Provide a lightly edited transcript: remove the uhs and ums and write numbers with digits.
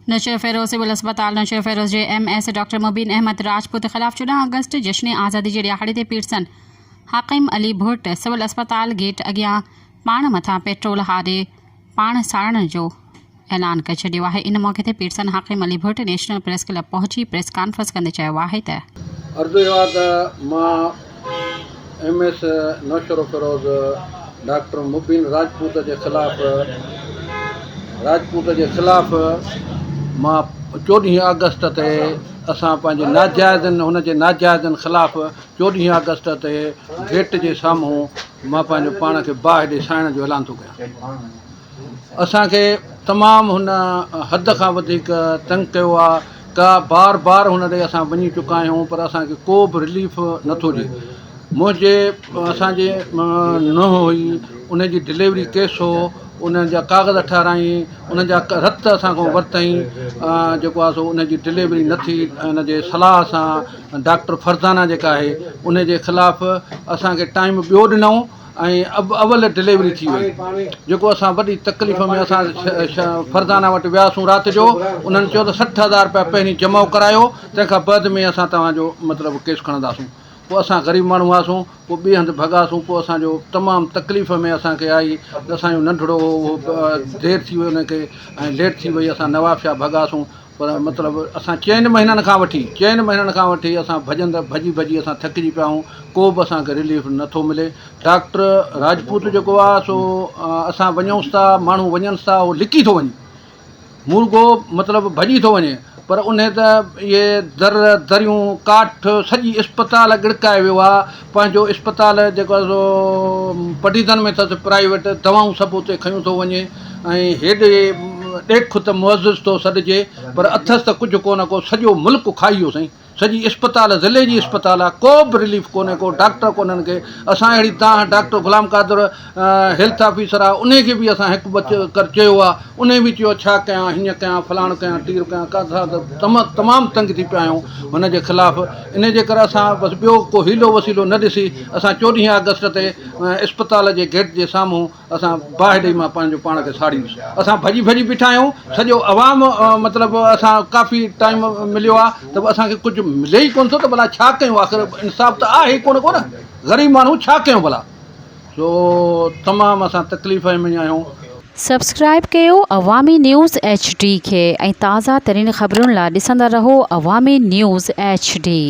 Naushahro Feroze civil اسپتال نوشهروفيروز جي M S doctor Mubeen Ahmed Rajput خلاف 14 آگسٽ جشن آزادي جي ڏهاڙي تي پيرسن حاڪم علي ڀٽ سول اسپتال گيٽ اڳيان پاڻ مٿان پيٽرول هاري پاڻ ساڙڻ جو اعلان ڪري ڇڏيو آهي. ان موقعي تي پيرسن Hakim Ali Bhatt national press club پهچي پريس ڪانفرنس ڪندي چيو آهي ته. عرض اهو آهي ته مان M S Naushahro Feroze doctor Mubeen Rajput جي خلاف راجپوت جي خلاف مان چوڏهين آگسٽ تي اسان پنهنجي ناجائزن هن جي ناجائزن خلاف چوڏهين آگسٽ تي گيٽ جي سامهون مان پنهنجو پاڻ کي باهه ڏئي ساڙڻ جو اعلان ٿو ڪيان. اسان کي تمام هن حد کان وڌيڪ تنگ ڪيو آ ڪا بار بار هن ڏي اسان وڃي چڪا آهيون پر اسان کي ڪو به رليف نٿو ڏي منهنجي اسان جي ننهن هئي ان جي ڊليوري ڪيس هو ان جا ڪاغذ ٺهرائين ان جا رت اسان کان ورتائين جيڪو آ سو ان جي ڊليوري نه ٿي ان جي صلاح سان ڊاڪٽر فرزانه جيڪا آهي ان جي خلاف اسان کي ٽائيم ٻيو ڏنائون ۽ اول ڊليوري ٿي وئي جيڪو اسان وڏي تڪليف ۾ اسان فرزانه وٽ وياسون رات جو انهن چيو ته 60 هزار رپيا پهرين جمع ڪرايو تنهن کان بعد ۾ اسان توهان جو مطلب ڪيس کڻنداسون پوء اسان غريب ماڻهو هئاسون پوء ٻئي هنڌ ڀڳاسون پوء اسان جو تمام تڪليف ۾ اسان کي آئي اسان جو ننڍڙو هو اهو دير ٿي وئي ان کي ۽ ليٽ ٿي وئي اسان نوابشاهه ڀڳاسون پر مطلب اسان چئن مهينن کان وٺي چئن مهينن کان وٺي اسان ڀڄند ڀڄي ڀڄي اسان ٿڪجي پيا آهيون ڪو به اسان کي رليف نٿو ملي ڊاڪٽر راجپوت جيڪو آهي سو اسان وڃونس ٿا ماڻهو وڃنس ٿا اهو لڪي ٿو وڃي مورڳو مطلب ڀڄي ٿو وڃي پر انهي ته اهي در دريون ڪاٺ سڄي اسپتال ڳڙڪائي ويو آهي پنهنجو اسپتال جيڪو آهي سو پڊيدن ۾ اٿس پرائيويٽ دوائون سڀ اتي کنيون ٿو وڃي ۽ هيڏي ڏيک ته معزز ٿو سڏجي پر اٿس ته ڪجهه ڪونه ڪو سڄو ملڪ کائي ويو سائين سڄي اسپتال ضلعي جي اسپتال آ ڪو به رليف ڪونهي ڪو ڊاڪٽر ڪونهن کي اسان اهڙي دانهن doctor Ghulam Qadir health officer آ انهي کي به اسان هڪ ٻه چڪر چيو آ انهي به چيو ڇا ڪيان هيئن ڪيان فلاڻ ڪيان ٽير ڪيان ڪا اسان ته تمام تنگ ٿي پيا آهيون هن جي خلاف انهي جي ڪري اسان بس ٻيو ڪو حيلو وسيلو نه ڏسي اسان چوڏهين آگسٽ تي اسپتال جي گيٽ جي سامهون اسان باهه ڏئي مان پنهنجو پاڻ کي ساڙيندس. اسان ڀڄي ڀڄي بيٺا آهيون سڄو عوام مطلب اسان ڪافي ٽائيم مليو آهي ته به اسان کي ڪجهه ملي ئي ڪونه ٿو ته ڀلا ڇا ڪيون آخر انصاف ته آهي ئي ڪونه ڪو نه غريب ماڻهو ڇا ڪيون ڀلا سو تمام اسان تڪليف ۾ آهيون. سبسڪرائيب ڪيو عوامي نيوز ايڇ ڊي کي ۽ تازه ترين خبرن لا ڏسندا رهو عوامي نيوز ايڇ ڊي.